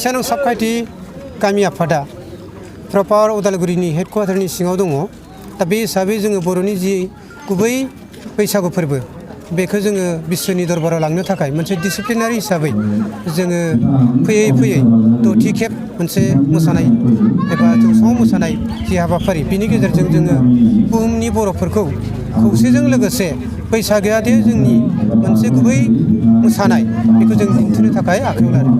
सेनं साबखाथि गामि आफादा प्रपार उदालगुरिनि हेडक्वार्टारनि सिङाव दङ दा बे हिसाबै जोङो बर'नि जि गुबै बैसागु फोरबो बेखौ जोङो बिश्वनि दरबाराव लांनो थाखाय मोनसे डिसिप्लिनारि हिसाबै जोङो फैयै फैयै 6थि खेब मोनसे मोसानाय एबा जौस्राङाव मोसानाय जि हाबाफारि बिनि गेजेरजों जोङो बुहुमनि बर'फोरखौ खौसेजों लोगोसे बैसागोआ दि जोंनि मोनसे गुबै मोसानाय बेखौ जों दिन्थिनो थाखाय आखायाव लादों।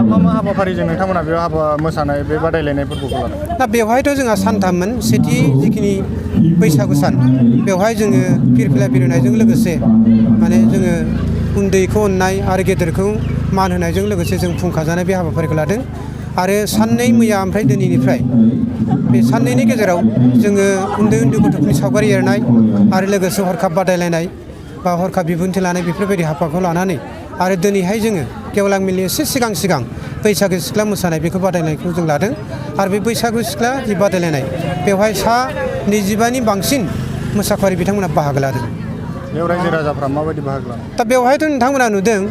मा मा हाबाफारिजों नोंथांमोना बे हाबा मोसानाय बे बादायलायनायफोरखौ लादों? दा बेवहायथ' जोंहा सानथाममोन सेथि जिखिनि बैसागु सान बेवहाय जोङो फिरफिला बिरहोनायजों लोगोसे माने जोङो उन्दैखौ अननाय आरो गेदेरखौ मान होनायजों लोगोसे जों फुंखाजानाय बे हाबाफारिखौ लादों आरो साननै मैया ओमफ्राय दिनैनिफ्राय बे साननैनि गेजेराव जोङो उन्दै उन्दै गथ'फोरनि सावगारि एरनाय आरो लोगोसे हरखाब बादायलायनाय बा हरखाब बिबुंथि लानाय बेफोरबायदि हाबाखौ लानानै आरो दिनैहाय जोङो गेवलां मेलनि एसे सिगां बैसागु सिख्ला मोसानाय बेखौ बादायनायखौ जों लादों आरो बे बैसागु सिख्ला जि बादायलायनाय बेवहाय 25नि बांसिन मोसाखावरि बिथांमोना बाहागो लादों। बेयाव रायजो राजाफ्रा माबायदि बाहागो लादों? दा बेवहायथ' नोंथांमोना नुदों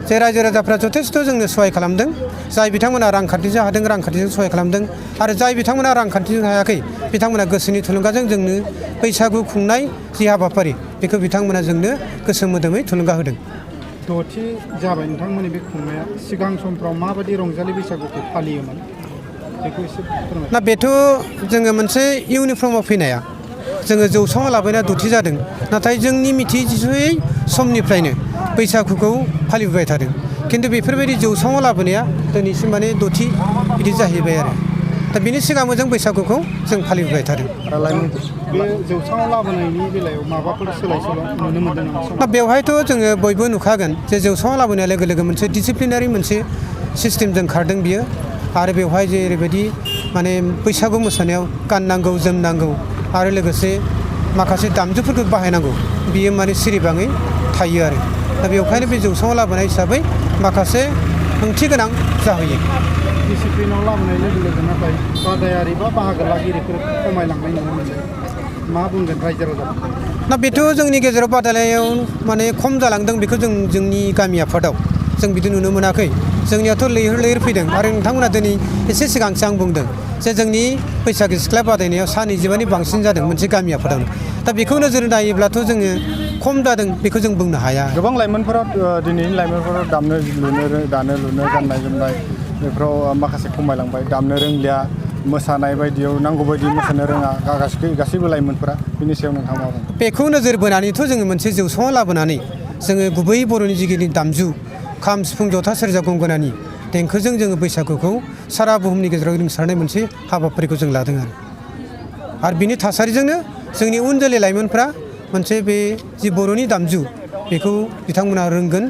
जे रायजो राजाफ्रा जथेस्थ' जोंनो सहाय खालामदों जाय बिथांमोना रांखान्थिजों हादों रांखान्थिजों सहाय खालामदों आरो जाय बिथांमोना रांखान्थिजों हायाखै बिथांमोना गोसोनि थुलुंगाजों जोंनो बैसागु खुंनाय जि हाबाफारि बेखौ बिथांमोना जोंनो गोसो मोदोमै थुलुंगा होदों। 6थि जाबाय नोंथांमोननि बे खुंनाया सिगां समफ्राव माबायदि रंजालि बैसागुखौ फालियोमोन बेखौ एसे फोरमाय। ना बेथ' जोङो मोनसे इउनिफर्माव फैनाया जोङो जौस्राङाव लाबोनाया 6थि जादों नाथाय जोंनि मिथिसयै समनिफ्रायनो बैसागुखौ फालिबोबाय थादों खिन्थु बेफोरबायदि जौस्राङाव लाबोनाया दिनैसिम माने 6थि बिदि जाहैबाय आरो दा बिनि सिगांबो जों बैसागुखौ जों फालिबोबाय थादों। बे जौस्राङाव लाबोनायनि बेलायाव माबाफोर सोलाय सोल' नुनो मोनदों नामा? दा बेवहायथ' जोङो बयबो नुखागोन जे जौस्राङाव लाबोनाय लोगो लोगो मोनसे डिसिप्लिनारि मोनसे सिस्टेमजों खारदों बियो आरो बेवहाय जे ओरैबायदि माने बैसागु मोसानायाव गाननांगौ जोमनांगौ आरो लोगोसे माखासे दामजुफोरखौ बाहायनांगौ बियो माने सिरिबाङै थायो आरो दा बेवहायनो बे जौस्राङाव लाबोनाय हिसाबै माखासे ओंथि गोनां जाहैयो। डिसिप्लिनाव लाबोनाय लोगो लोगो नाथाय बादायारि बा बाहागो लागिरिफोर खमायलांनाय नुनो मोनदों मा बुंगोन रायजो राजा? ना बेथ' जोंनि गेजेराव बादायलायनायाव माने खम जालांदों बेखौ जोंनि गामि आफादाव जों बिदि नुनो मोनाखै जोंनियाथ' लैहोर फैदों आरो नोंथांमोना दिनै एसे सिगांसो आं बुंदों जे जोंनि बैसागु सिख्ला बादायनायाव 25नि बांसिन जादों मोनसे गामि आफादावनो दा बेखौ नोजोर नायोब्लाथ' जोङो खम जादों बेखौ जों बुंनो हाया। गोबां लाइमोनफोरा दिनैनि लाइमोनफोरा दानो लुनो गाननाय जोमनाय बेफोराव माखासे खमायलांबाय दामनो रोंलिया मोसानाय बायदियाव नांगौ बायदि मोसानो रोङा गासैबो लाइमोनफोरा बिनि सायाव नोंथाङा मा बुङो? बेखौ नोजोर बोनानैथ' जोङो मोनसे जौस्राङाव लाबोनानै जोङो गुबै बर'नि जिखिनि दामजु खाम सिफुं जथा सेरजा गंगोनानि देंखोजों जोङो बैसागुखौ सारा बुहुमनि गेजेराव रिंसारनाय मोनसे हाबाफारिखौ जों लादों आरो बिनि थासारिजोंनो जोंनि उन जोलै लाइमोनफ्रा मोनसे बे जि बर'नि दामजु बेखौ बिथांमोना रोंगोन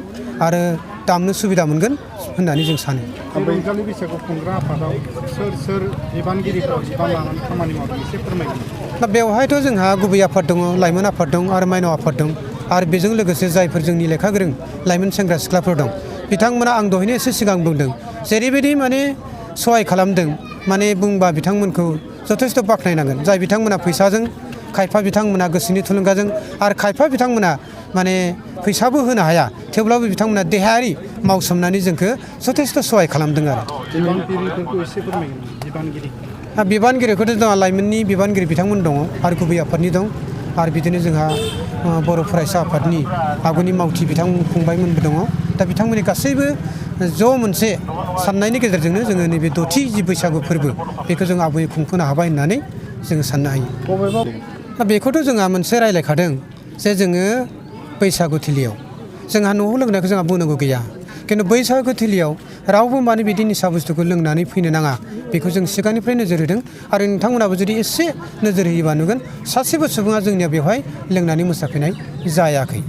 आरो दामनो सुबिदा मोनगोन होननानै जों सानो। रंजालि बैसागु खुंग्रा आफादाव सोर बिबानगिरिफ्रा बिबान लानानै खामानि मावदों एसे फोरमायगोन। दा बेवहायथ' जोंहा गुबै आफाद दङ लाइमोन आफाद दं आरो माइनाव आफाद दं आरो बेजों लोगोसे जायफोर जोंनि लेखा गोरों लाइमोन सेंग्रा सिख्लाफोर दं बिथांमोना आं दहायनो एसे सिगां बुंदों जेरैबायदि माने सहाय खालामदों माने बुंबा बिथांमोनखौ जथेस्थ' बाख्नायनांगोन जाय बिथांमोना फैसाजों खायफा बिथांमोना गोसोनि थुलुंगाजों आरो खायफा बिथांमोना माने फैसाबो होनो हाया थेवब्लाबो बिथांमोना देहायारि मावसोमनानै जोंखौ जथेस्थ' सहाय खालामदों आरो। बिबानगिरिफोरखौ एसे फोरमायगोन बिबानगिरि। बिबानगिरिखौथ' जोंहा लाइमोननि बिबानगिरि बिथांमोन दङ आरो गुबै आफादनि दं आरो बिदिनो जोंहा बर' फरायसा आफादनि आगुनि मावथि बिथां फंबायमोनबो दङ दा बिथांमोननि गासैबो ज' मोनसे साननायनि गेजेरजोंनो जोङो नैबे 6थि जि बैसागु फोरबो बेखौ जों आबुङै खुंफुंनो हाबाय होननानै जोङो साननो हायो। दा बेखौथ' जोंहा मोनसे रायज्लायखादों जे जोङो बैसागु थिलियाव जोंहा न'आव लोंनायखौ जोंहा बुंनांगौ गैया खिन्थु बैसागु थिलियाव रावबो माने बिदि निसा बुस्थुखौ लोंनानै फैनो नाङा बेखौ जों सिगांनिफ्राय नोजोर होदों आरो नोंथांमोनाबो जुदि एसे नोजोर होयोबा नुगोन सासेबो सुबुङा जोंनिया बेवहाय लोंनानै मोसाफैनाय जायाखै।